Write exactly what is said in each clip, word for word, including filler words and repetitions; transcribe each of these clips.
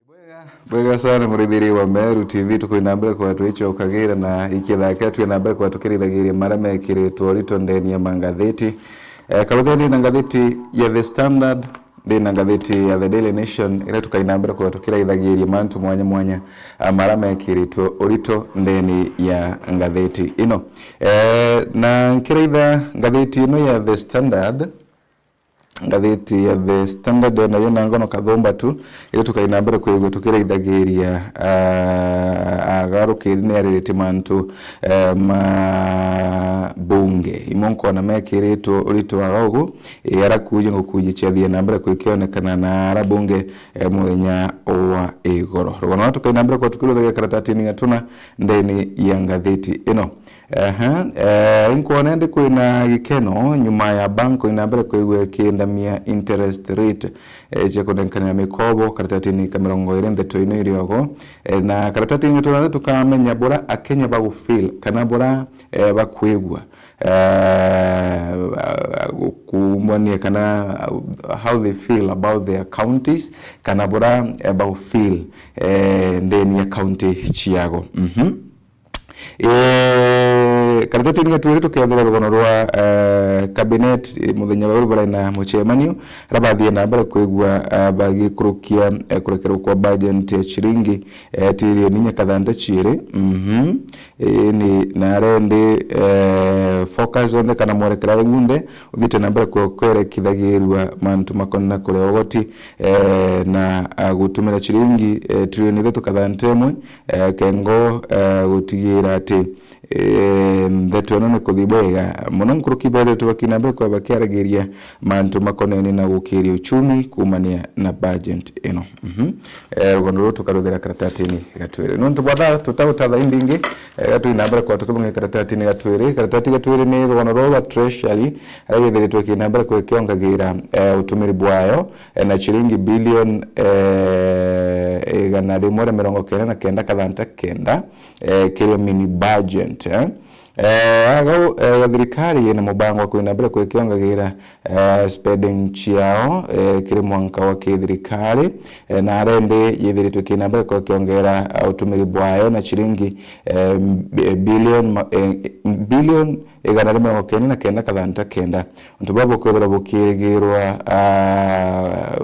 Bwega, bwega sana, murithiri wa Meru T V, tukwina mbere kwa twicokagira na ikithaka, twina mbere kwa tukirithagiria maria mekiritwe urito ndeni ya mangatheti. Eh, karuthia ndina ngatheti ya The Standard, ndina ngatheti ya The Daily Nation, iria tukaina mbere kwa tukiraithagiria mantu mwanya mwanya, ah, maria mekiritwe urito ndeni ya ngatheti ino. Eh, na nkiraitha ngatheti ino ya The Standard, ngatheti ya The Standard nayo na ngono kathumba tu, iria tukaina mbere kwigua tukiraithagiria, ah, agarukiri ni aririte mantu, eh, ma bunge. Imwe nkona mekiritwe urito wa gaugu, eh, ara kuuji ngukuuji ciathie na mbere kwikionekana na ara bunge, eh, muthenya wa igoro. Rugano rwa tukaina mbere kwa tukiruthagia karatatini gatuna ndeni ya ngatheti ino. Aha, eh, inkwona ndi kwina gikeno nyuma ya bank ina mbere kwigua ikindamia interest rate, eh, cia kunenkanira mikobo karatatini ka mirongo iri ndeto ino iriogo. Eh, na karatatini gatuna tukamenya bura Akenya bagufeel kana bura, eh, bakwigua, eh, kumania kana how they feel about their counties, kana bura, eh, bagufeel, eh, ndeni ya county ciago. Mhm. Eh, karatatini gatwiri tukethira rugono rwa, eh, cabinet, eh, muthenya wa uru barai na mucemanio, rabathie na mbere kwigua, eh, bagikurukia, eh, kurekerwa kwa budget ya ciringi, eh, tiririoni inya kathanta ciiri. Mhm. Ii ni narendi, eh, focus yonthe kana mwerekera gunthe uthiite na mbere kwe-, kwerekithagirua mantu makonana kuria ugoti, eh, na, ah, gutumira ciringi, eh, trilioni ithatu kathanta imwe, eh, kengo, eh, gutigira ati, eh, ndeto ino ni kuthi bwega. Muno nkuruki bethiritwe bakina mbere kwa bakiaragiria mantu makonene na gukiria uchumi kumania na budget ino. Mhm. Eh, rugono ruru tukaruthira karatatini gatwiri. Nontu bwa thaa tutautatha imbingi, eh, gatwina mbere kwa tukibunge karatatini gatwiri. Karatati gatwiri ni rugono ruru rwa Treasury, aria gethiritwe kina mbere kwa kiongagira, eh, utumiri bwayo, eh, na ciringi bilioni, eh, igana rimwe ria mirongo kenda na kenda kathanta kenda, eh, kirio mini budget, eh. Eh, agau, eh, thirikari yina mubango wa kwina mbere kwikiongagira, eh, spending ciao, eh, kiri mwanka wa kithirikari, eh, na arendi yithiritwe kina mbere kwa kiongera, eh, utumiri bwayo na ciringi, eh, bi-, bilioni ma-, eh, bilioni igana ria mirongo kenda na kenda kathanta kenda. Untu bwa bukwithirwa bukirigirwa, ah,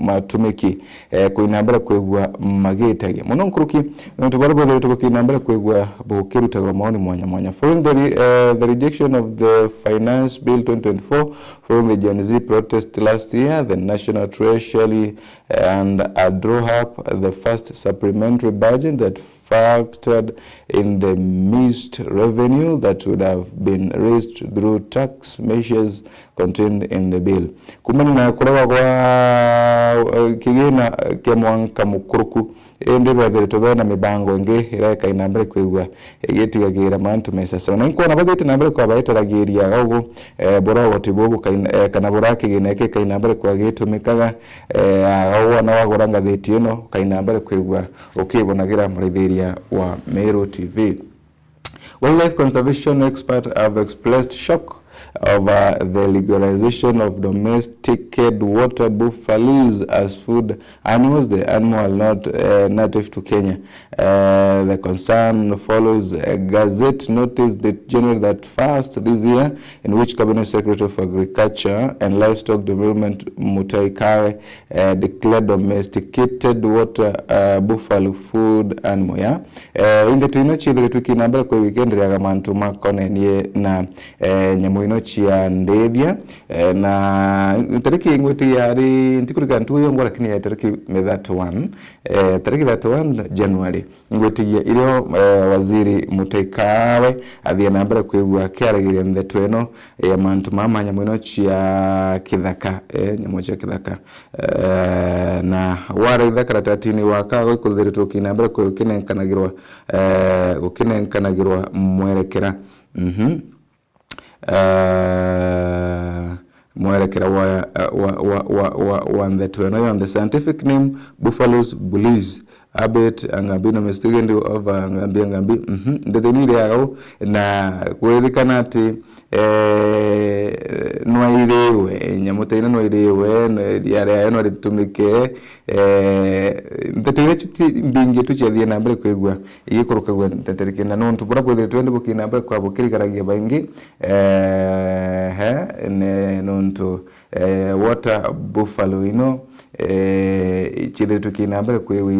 matumiki, eh, kwina mbere kwigua magitagia. Muno nkuruki, nontu baria bwithiritwe bukina mbere kwigua bukirutagwa maoni mwanya mwanya. Following the re-, eh, the rejection of the Finance Bill twenty twenty-four, following the Gen Z protest last year, the National Treasury and a draw up the first supplementary budget that factored in the missed revenue that would have been raised through tax measures contained in the bill. Kumania na kurewa gwa, eh, kigina kia mwanka mukuruku, indi bethiritwe bena mibango ingi iria ikaina mbere kwigua igitigagira mantu mesasau. Na inkwona bathiite na mbere kwa baitaragiria gaugu, eh, buria ugoti bubu bukaina, eh, kana buria kigina iki ikaina mbere kwa gitumikaga, eh, agau wona wagura ngathiti ino, ukaina mbere kwigua ukibonagira murithiria wa Meru T V. Wildlife conservation experts have expressed shock over the legalization of domesticated water buffaloes as food animals. The animal are not, uh, native to Kenya. Uh, the concern follows a gazette notice dated January thirty-first this year, in which Cabinet Secretary for Agriculture and Livestock Development Mutahi Kagwe, uh, declared domesticated water, uh, buffalo food animal, yeah? Eh, indeto ino ciithiritwe ikina mbere kwa ikendereaga mantu makonenie na, eh, nyamu ino cia ndithia. Eh, na tariki ngwitigia ari ntikurika ntuku iyo ngwa, lakini ya tariki thirty-one, eh, tariki thirty-one January, ngwitigia irio, eh, Waziri Mutahi Kagwe athie na mbere kwigua akiaragiria ndeto ino, eh, ya mantu mama nyamu ino cia kithaka, eh, nyamu cia kithaka. Eh, na waraitha karatatini wa Kagwe ikuthiritwe ukina mbere kwa gukinenkanagirwa, eh, gukinenkanagirwa mwerekera. Mhm. Eh, mwerekera wa, wa, wa, wa, wa, wa ndeto ino yonthe. Scientific name, Bufalus bullies. Habit, Angambi, no mistake, ndi over Angambi, Angambi. Mhm. Ndeto ino iri agau, na kuririkana ati, eh, nwairiwe, nyamu ta ino nwairiwe, Riaria no ritumike, eh, nteto iria ti mbingi tu ciathie na mbere kwigua igikurukagua ntetereke, na nontu bura bwithiritwe ni buki na mbere kwa bukirigaragia baingi, eh, he, ne nontu, eh, water buffalo ino, eh, ciithiritwe ki na mbere kwigua,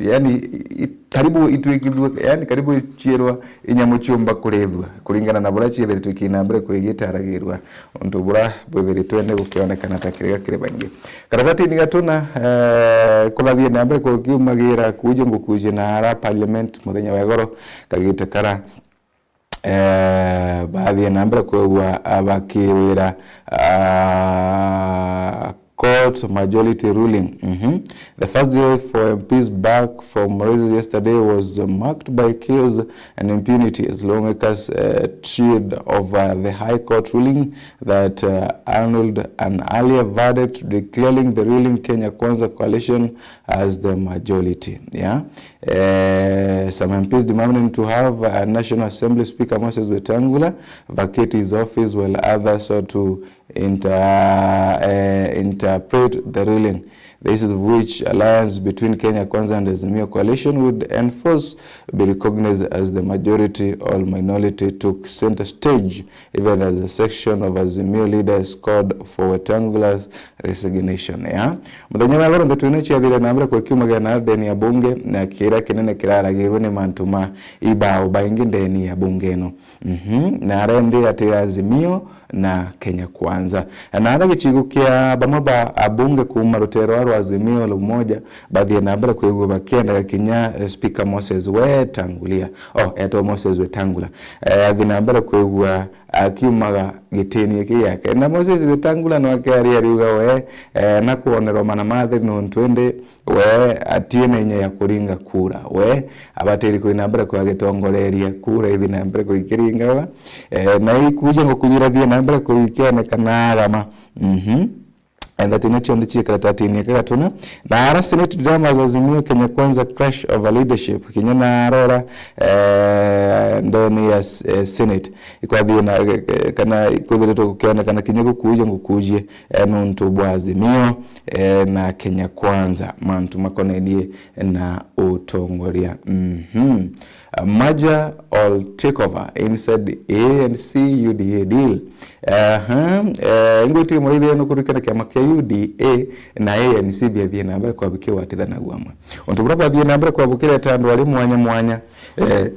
yani, i-, karibu itwikithua, yani, karibu iciirwa inyamu ciumba kurithua, kuringana na buria ciithiritwe ki na mbere kwigua itaragirwa, untu buria bwithiritwe ni bukionekana ta kiriga kiri baingi. Karatatini gatuna, eh, kurathie na mbere kukiumagira kuuja ngukuje na ara parliament muthenya wa igoro, kagite kara, eh, bathie na mbere kwigua, ah, bakirwira, ah, court majority ruling. Mhm. The first day for M Ps back from recess yesterday was marked by chaos and impunity as lawmakers, uh, cheered over the High Court ruling that, uh, annulled an earlier verdict declaring the ruling Kenya Kwanza coalition as the majority. Yeah. Uh, some M Ps demanding to have, uh, National Assembly Speaker Moses Wetangula vacate his office, while others sought to inter-, eh, interpret the ruling, the issue of which alliance between Kenya Kwanza and Azimio coalition would enforce be recognized as the majority or minority took center stage, even as a section of Azimio leaders called for Wetangula's resignation. Ya muthenya wa goro ndeto ino ciathire na mbere kwa kiumagira na ndeni ya bunge, na kiria kinene kiraragirwe ni mantu ma ibao baingi ndeni ya bunge ino. Mhm. Na arendi ati Azimio na Kenya Kwanza. Na ara gicigo kia bamwe ba abunge kuuma ruteere rwa Azimio la Umoja bathie na mbere kwigua bakiendaga kinya, eh, Speaker Moses Wetangula. Oh, etwa Moses Wetangula. Eh, athi na mbere kwigua akiumaga gitini giki giake. Na Moses Wetangula no akiaria ariuga we, eh, na kwonerwa mana mathe nontu indi we atie na inya ya kuringa kura. We abatiri kwina mbere kwa gitongoreria kura ithi na mbere kwa ikiringawa. Eh, na ikuja ngukunyira thie na mbere kwa ikionekana arama. Mhm. Enda tine cionthe cie karatatini aka gatuna. Na ara Senate dramas Azimio Kenya Kwanza crash over leadership. Kinya na arora, eh, ndeni ya s-, eh, Senate. Ikwathie na, eh, kana ikwithiritwe gukionekana kinya gukuja ngukujie, eh, nontu bwa Azimio, eh, na Kenya Kwanza, mantu makonainie na utongoria. Mhm. A merger or takeover inside A N C U D A deal. Aha, eh, ingwitikia muraithire no kurikana kiama kia U D A na A N C biathie na mbere kwa bikiwatithanagua amwe. Untu buria bwathie na mbere kwa bukireta andu ari mwanya mwanya, eh,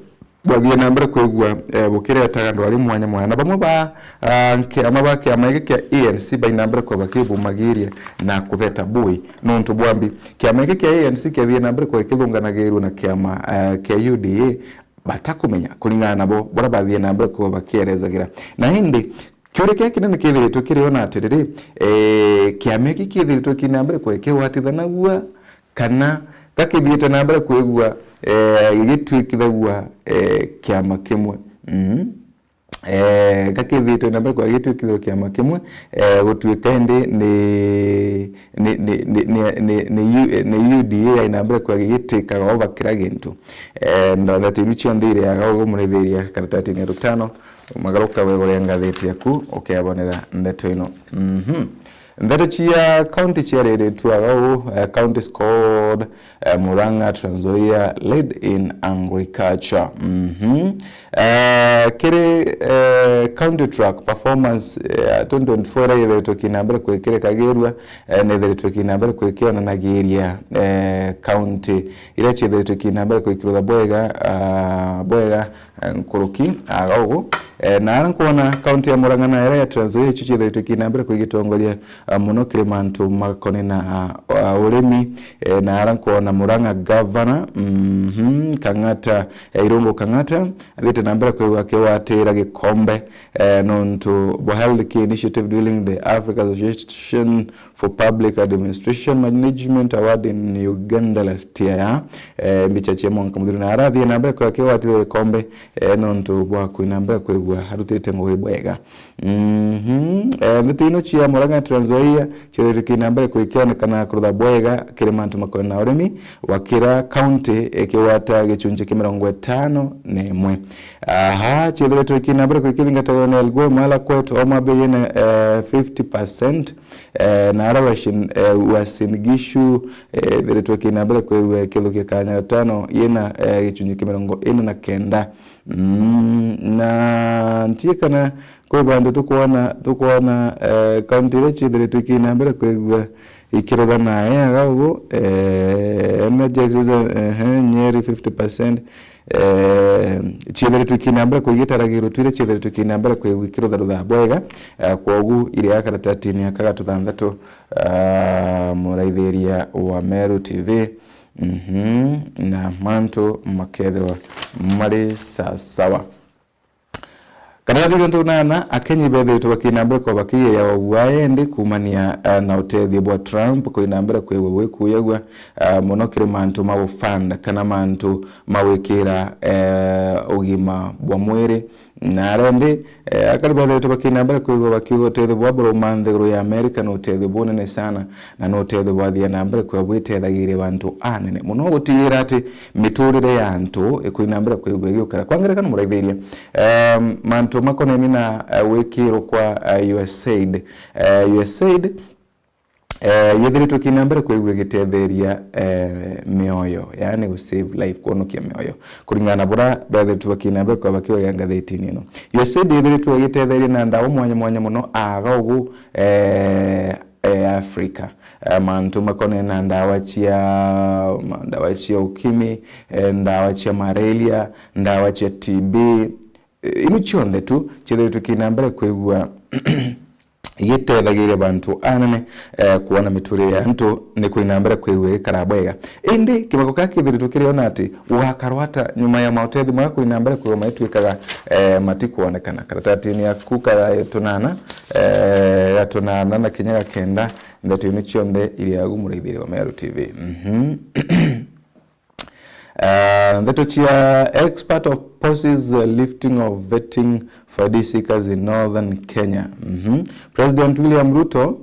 bwathie na mbere kwigua, eh, bukiretaga andu ari mwanya mwanya. Na bamwe ba, ah, kiama ba kiama giki kia A N C bai na mbere kwa bakibumagiria na kubeta bui. Nontu bwambi, kiama giki kia A N C kiathie na mbere kwa gikithunganagirua na kiama, eh, kia U D A, batakumenya kuringana nabo buria bathie na mbere kwa bakierezagira. Na indi, kiuria kiria kinene kithiritwe kiri ona atiriri, eh, kiama giki kithiritwe ki na mbere kwa gikiwatithanagua, kana gakithiite na mbere kwigua, eh, gigituikithagua, eh, kiama kimwe. Mm. Eh, gakithiite na mbere kwa gigituikithagua kiama kimwe, eh, gutuika indi ni, ni, ni, ni, ni, ni, ni U-, ni U D A ai na mbere kwa gigitikaga over kira gintu. Eh, na ndeto iu cionthe iriaga ugu murithiria karatatini ya rutano, magaruka wigure ngathiti yaku, ukebonera ndeto ino. Mhm. Ndeto cia county ciariritwe aga uu, eh, counties called, eh, Murang'a, Trans Nzoia, lead in agriculture. Mhm. Eh, kiri, eh, county track performance, eh, twenty twenty-four iria yethiritwe ki na mbere kwikirikagirua, eh, nethiritwe ki na mbere kwikionanagiria, eh, county iria ciethiritwe ki na mbere kwikirutha bwega, ah, bwega, eh, nkuruki, aga ugu. Eh, na ara nkwona county ya Murang'a na iria ya Trans Nzoia icio ciethiritwe ki na mbere kwigitongoria, ah, muno kiri mantu makoni na, ah, urimi. Eh, na ara nkwona Murang'a governor, mhm, Kang'ata, eh, Irungu Kang'ata, athiite na mbere kwigua akiwatira gikombe, eh, nontu bwa Health Key Initiative during the Africa Association for Public Administration Management Award in Uganda last year, ya, eh, mbicha cia mwanka muthiru, na arathie na mbere kwa kiwatithia gikombe, eh, nontu bwa kwina mbere kwigua arutite ngugi bwega. Mhm. Eh, ndeto ino cia Murang'a, Trans Nzoia, ciethiritwe kina mbere kwikionekana kurutha bwega kiri mantu makonainie na urimi, wakira county ikigwata gicunji kia mirongo itano na imwe. Aha, ciethiritwe kina mbere kwikithingatagirwa ni Elgeyo Marakwet, Homa Bay yina, eh, fifty percent, eh, na ara Uasin, eh, Uasin Gishu, eh, ithiritwe kina mbere kwigua ikithukia Kanya Gatano yina, eh, gicunji kia mirongo ina na kenda. Mm, na ntie kana kwi bantu tukwona, tukwona, eh, kaunti iria ciithiritwe ikina mbere kwigua ikirutha na ega ugu, eh, Energy Access, ehe, Nyeri fifty percent, eh, ciithiritwe ikina mbere kwigua itaragirwo tu iria ciithiritwe ikina mbere kwigua ikirutha rutha bwega, eh, kwogu iria karatatini aka gatuthanthatu, ah, muraithiria wa Meru T V, mhm, na mantu makethirwa mari sasawa. Kana riria tunana, Akenya bethiritwe bakina mbere kwa bakigeya wabu aendi kumania, eh, na utethio bwa Trump, kwina mbere kwigua gwikuyagua, eh, muno kiri mantu ma gufund kana mantu ma gwikira, eh, ugima bwa mwiri. Na arendi, eh, akari bethiritwe bakina mbere kwigua bakiuga utethio bwa buruma nthiguru ya Amerika ni utethio bunene sana, na ni utethio bwathia na mbere kwigua bwitethagiria bantu anene muno, gutigira ati miturire ya antu ikwina mbere kwigua igiukara. Kwa ngerekano, muraithiria, em, mantu makonainie na, eh, gwikirwo kwa, eh, USAID. Eh, USAID, eh, yethiritwe kina mbere kwigua igitetheria, eh, mioyo, yani gu save life, kwonokia mioyo, kuringana na bura bethiritwe bakina mbere kwa bakiuga ngathitini ino. USAID yethiritwe igitetheria na ndawa mwanya mwanya muno aga ugu, eh, eh, Africa. Eh, mantu makonainie na ndawa cia, ndawa cia ukimwi, eh, ndawa cia malaria, ndawa cia T B, eh, inu cionthe tu ciethiritwe kina mbere kwigua igitethagiria bantu anene, eh, kuona miturire ya antu ni kwina mbere kwigua igikara bwega. Indi kibako kia kithiritwe kiriona ati gugakarwa ata nyuma ya mautethio maya kwina mbere kwigua maituikaga, eh, matikwonekana. Karatatini yaku ka tunana, eh, ga tunana na kinya ga kenda, ndeto ino cionthe iri agu muraithiria wa Meru T V. Mhm. Ah, ndeto cia expert opposes, uh, lifting of vetting for I D seekers in northern Kenya. Mhm. President William Ruto,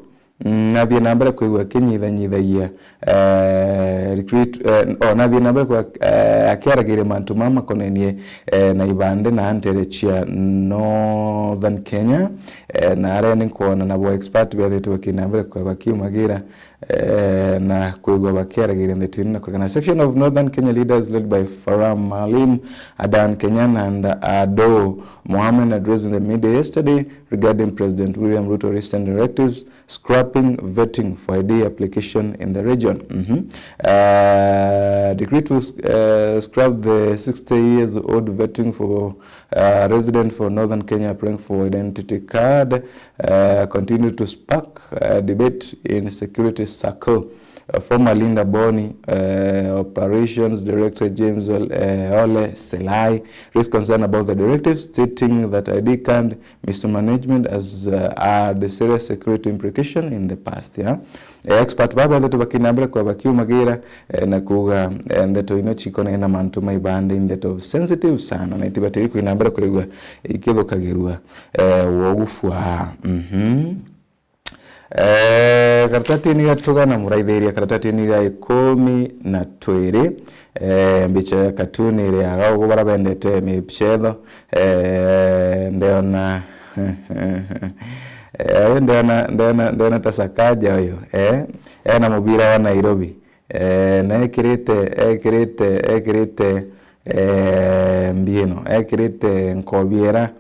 mm, nathie na mbere kwigua akinyithanyithagia, eh, recruit, eh, o, nathie na mbere kwa, eh, akiaragiria mantu mama makonainie, eh, na ibande na ntere cia northern Kenya, eh, na aria ni nkwona nabo expert bethitwe bakina mbere kwa bakiumagira, eh, na kwigua bakiaragiria ndeto ino na kuringana. Section of Northern Kenya leaders led by Farah Maalim, Adan Kenyan and Ado Mohamed addressing the media yesterday regarding President William Ruto recent directives scrapping vetting for I D application in the region. Mhm. Uh, decree to, uh, scrap the sixty years old vetting for, uh, resident for Northern Kenya applying for identity card, uh, continue to spark, uh, debate in security circle. Uh, former Linda Boni, uh, Operations Director James Ol-, uh, Ole Selai raised concern about the directive, stating that I D card mismanagement has, uh, had serious security implication in the past, yeah? Eh, expert baba bethiritwe bakina mbere kwa bakiumagira, eh, na kuuga, eh, ndeto ino cikonainie na mantu ma ibande, ndeto sensitive sana, na itibatiiri kwina mbere kwigua ikithukagirua, eh, wogu fwaa. Mhm. Eh, karatatini ga tugana muraithiria, karatatini ga ikumi na twiri, eh, mbicha ya katuni iri aga ugu bara bendete michetho, eh, ndeona, eh, uyu ndeona, ndeona, ndeona ta Sakaja uyu, eh, ena mubira wa Nairobi. Eh, na ekirite, ekirite, ekirite, eh, mbieno, ekirite nkobiera,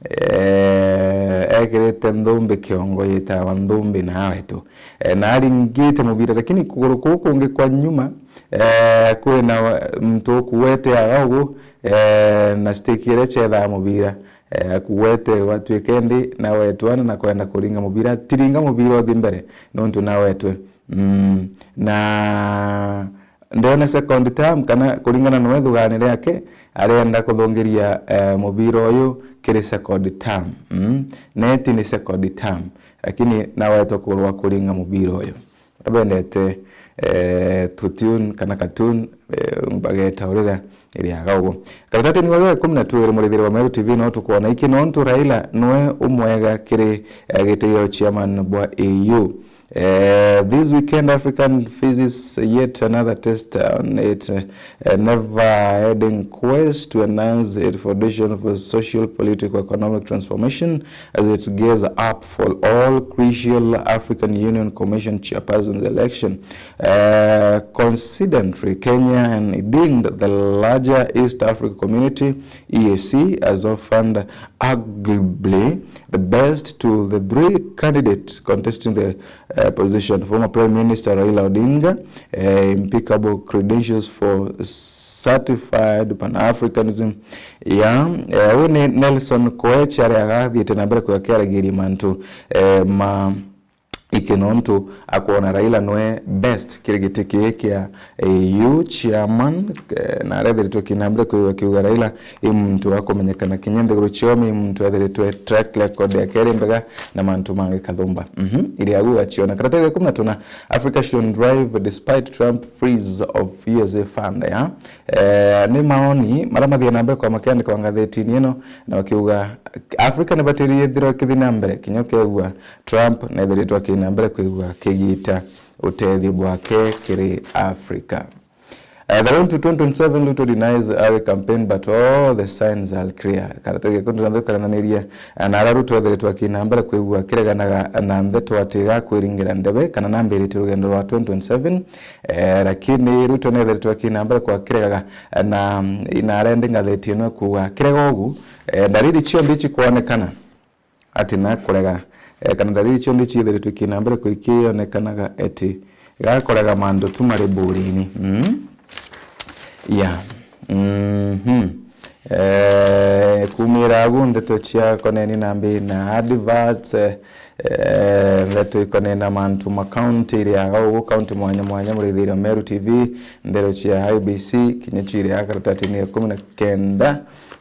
eh, ekirite nthumbi kiongo yitawa nthumbi nawe tu. Eh, na aringite mubira, lakini kuguru kuu kungi kwa nyuma, eh, kwina wa-, muntu ukuwete aga ugu, eh, na stick iria chethaa mubira, eh, akuwete gwatuika indi na wetwana na kwenda kuringa mubira, tiringa mubira uthi mbere, nontu na wetwe. Mm, na ndeona second term, kana kuringana na wethuganire yake, arenda kuthungiria, eh, mubira uyu kiri second term. Mm, neti ni second term, lakini nawetwa kurwa kuringa mubira uyu. Abendete, eh, tutune kana cartoon, eh, bageta urira iriaga uguo. Karatatini wa ikumi na twiri, murithiri wa Meru T V, no tukwona iki nontu Raila nwe umwega kiri, eh, giti gia chairman bwa A U. Eh, this weekend, African faces yet another test on its, eh, never-ending quest to enhance its foundation for social, political, economic transformation as it gears up for all crucial African Union Commission chairperson's election. Eh, coincidentally, Kenya and indeed the larger East Africa community, E A C, has offered arguably the best to the three candidates contesting the, uh, position. Former Prime Minister Raila Odinga, uh, impeccable credentials for certified Pan-Africanism. Ya, eh, uyu ni Nelson Koech, aria agathiite na mbere kwega kiaragiria mantu, eh, ma iki nontu akwona Raila nwe best kiri giti kii kia A U chairman, eh, na arethiritwe kina mbere kwigua akiuga Raila i muntu wa kumenyekana kinya nthiguru ciome, i muntu ethiritwe track record yake iri mbega na mantu mangi kathumba. Mhm, iri agu gaciona. Karatathi ga ikumi na tuna, Africa should thrive despite Trump freeze of U S A fund, ya. Eh, ni maoni maria mathiaga na mbere kwa makiandikwa ngathitini ino, na bakiuga Africa nibatirie ithirwe ikithi na mbere kinya ukegua Trump nethiritwe akina mbere kwigua akigita utethio bwake kiri Africa. Eh, the road to twenty twenty-seven, Ruto denies early campaign, but all the signs are clear. Karatathi ga ikumi na ithanthatu karananiria, eh, na ara Ruto ethiritwe akina mbere kwigua akireganaga na ndeto ati gakwiringira ndebe kana nambiritie rugendo rwa twenty twenty-seven, eh, lakini Ruto nethiritwe akina mbere kwa akiregaga, eh, na, na arendi ngathiti ino kuuga akirega ugu, eh, ndariri cionthe ici kwonekana ati nakurega, eh, kana ndariri cionthe ciithiritwe kina mbere kwikionekanaga eti gakurega mantu tu mari burini. Mm? Yeah. Mhm. Eh, kumira agu ndeto cia koneni nambi na adverts, eh, eh, ndeto ikoneni na mantu ma county iriaga ugu, county mwanya mwanya, murithirio Meru T V, ndeto cia I B C, kinya ciria karatatini ya ikumi na kenda.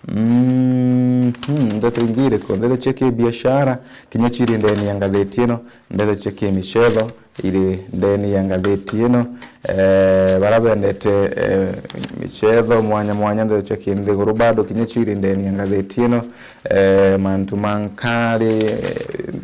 Mhm, ndeto ingi iriku? Ndeto cia kibiashara, kinya ciri ndeni ya ngathiti ino, ndeto cia kimichetho iri ndeni ya ngathiti ino. Eh, bara bendete, eh, michetho mwanya mwanya, ndeto cia kinthiguru bado kinya ciri ndeni ya ngathiti ino. Eh, mantu ma nkari, eh,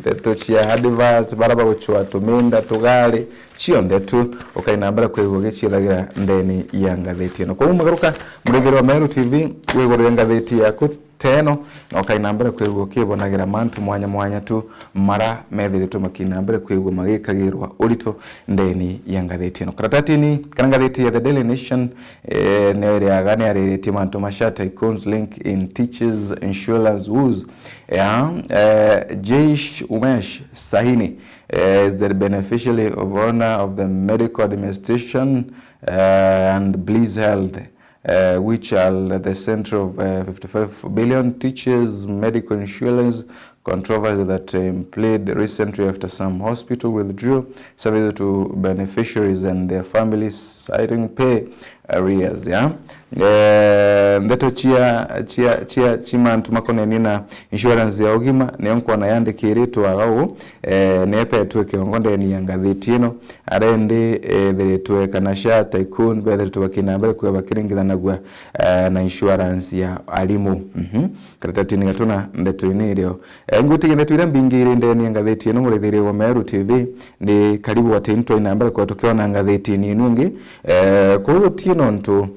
ndeto cia adverts, bara bagucua tuminda, tugari, cionthe tu ukaina mbere kwigua giciethagira ndeni ya ngathiti ino. Kwou magaruka, murithiri wa Meru T V, wigurire ngathiti yaku teno, na ukaina mbere kwigua ukibonagira mantu mwanya mwanya tu mara methiritwe makina mbere kwigua magikagirwa urito ndeni ya ngathiti ino. Karatatini kana ngathiti ya The Daily Nation, eh, niyo iriaga niariritie mantu ma SHA tycoons link in teachers insurance woes. Ya, eh, Jaish Umesh Sahini, eh, is the beneficiary of owner of the medical administration, eh, and Bliss Health, eh, which are the center of, eh, fifty-five billion teachers medical insurance controversy that, eh, imploded recently after some hospital withdrew services to beneficiaries and their families, citing pay arrears, ya. Eh, ndeto cia, cia, cia, cia mantu makonenie na insurance ya ugima, niyo nkwona yandikiritwe aga uu, eh, nepetwe kiongo ndeni ya ngathiti ino, arendi ethiritwe kana SHA tycoon bethiritwe bakina mbere kwia bakiringithanagua, eh, na insurance ya arimu. Mhm. Karatatini gatuna ndeto ini irio. Eh, ngwitikia ndeto iria mbingi iri ndeni ya ngathiti ino, murithirio wa Meru T V, ni karibu ati ntwaina mbere kwa tukiona ngathitini inu ingi. Eh, kwou gutie nontu,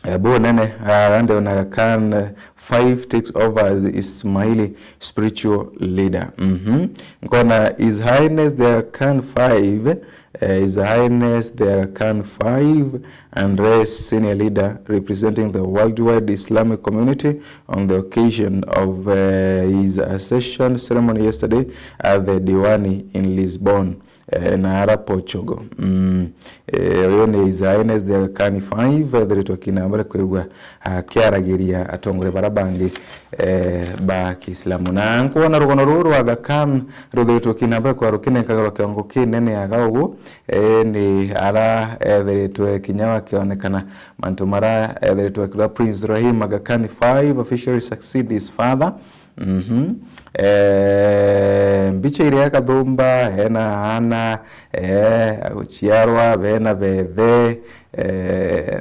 eh, bunene, ah, ndionaga Khan, eh, five takes over as Ismaili spiritual leader. Mhm. Nkona His Highness the Khan five, eh, His Highness the Khan five and Race senior leader representing the worldwide Islamic community on the occasion of, eh, his accession ceremony yesterday at the Diwani in Lisbon, eh, na ara Portugal. Mm. Eh, uyu ni His Highness the Aga Khan five, ethiritwe akina mbere kwigua akiaragiria atongoria bara bangi, eh, ba Kiislamu. Na nkwona rugono ruru rwa Aga Khan ruthiritwe akina mbere kwa rukinenkaga rwa kiongo kinene aga ugu, eh, ni ara ethiritwe kinya bakionekana mantu mara ethiritwe akirwa Prince Rahim Aga Khan five officially succeed his father, Mhm. Eh, mbicha iria Kathumba ena aana, eh, aguciarwa, bena bethe, eh,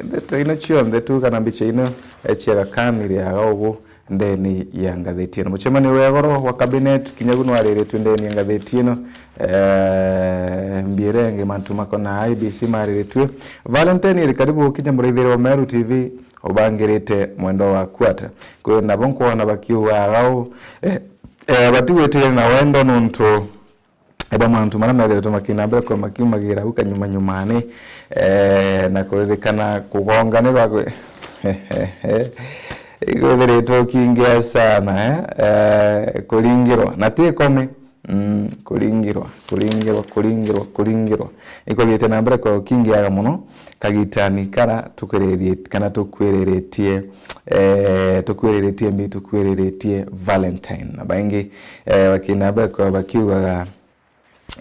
ndeto ino cionthe tu kana mbicha ino, eh, cia Aga Khan iri aga ugu ndeni ya ngathiti ino. Mucemanio wa igoro wa cabinet kinya gu nwariritue ndeni ya ngathiti ino. Eh, mbiere ingi mantu makona I E B C mariritue. Valentine iri karibu gukinya muraithiri wa Meru T V. Ubangirite mwendo waku ata? Kwi nabo nkwona bakiuga agau, eh, eh, batigwitiria na wendo nuntu, eh, bwa mantu maria methiritwe makina mbere kwa makiumagira au kanyuma nyumani, eh, na kuririkana kugonganirwa kwi-, ikwithiritwe ukingia sana, eh, eh, kuringirwa. Na ti ikomi, Mm, kuringirwa, kuringirwa, kuringirwa, kuringirwa. Ikuthiite na mbere kwa ukingiaga mono, kagitani kara tukwiririe-, kana tukwiriritie, eh, tukwiriritie mbi, tukwiriritie Valentine. Na baingi, eh, bakina mbere kwa bakiugaga,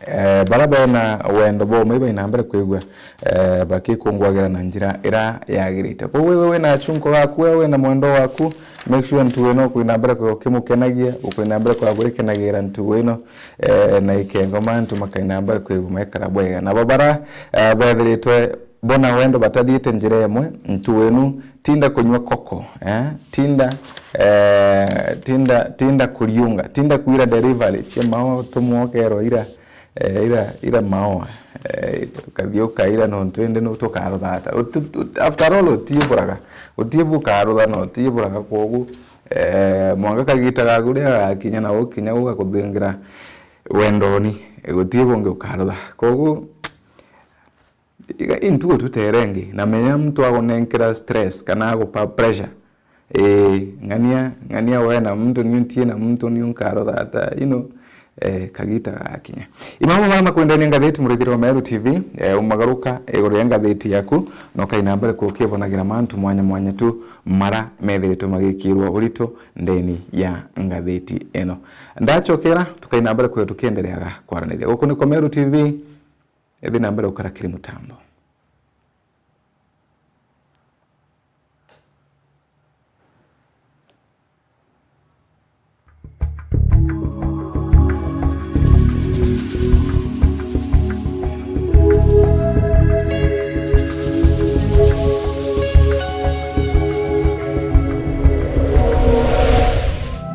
eh, bara bena wendo boma ibaina mbere kwigua, eh, bakikungwagira na njira ira yagirite. Koguo wewe wina achunko gaku, wewe wina mwendo waku, make sure ntugo ino ukwina mbere kwa ukimukenagia, ukwina mbere kwa gwikenagira ntugo ino, eh, na ikengo mantu makaina mbere kwigua maikara bwega. Nabo bara, eh, bethiritwe bona wendo batathiite njira imwe, ntugo inu, tinda kunywa koko, eh, tinda, eh, tinda, tinda kuriunga, tinda kwira delivery cia mao tumwokerwa ira, eh, ira, ira maoa, eh, ukathii ukaira nontu indi nu tukaruthata. Uti-, uti-, after all, utiiburaga. Utii bukarutha na utiiburaga, kwogu, eh, mwanka kagita gaku riria gagakinya na gukinya gugakuthingira wendoni, gutii bungi ukarutha. Kwogu, iga, intugo tutere ingi, na menya muntu agunenkera stress kana agupa pressure, Ii, ng'ania, ng'ania we na muntu, niu ntie na muntu, niu nkaruthata, you know, eh, kagita gakinya. Imamo mara makwendania ngathiti, murithiri wa Meru T V, eh, umagaruka iguru ya ngathiti yaku, na ukaina mbere kukibonagira mantu mwanya mwanya tu mara methiritwe magikirwa urito ndeni ya ngathiti ino. Ndachokera, tukaina mbere kwe tukiendereaga kwaraniria. Guku niko Meru T V, ithi na mbere ukara kiri mutambo.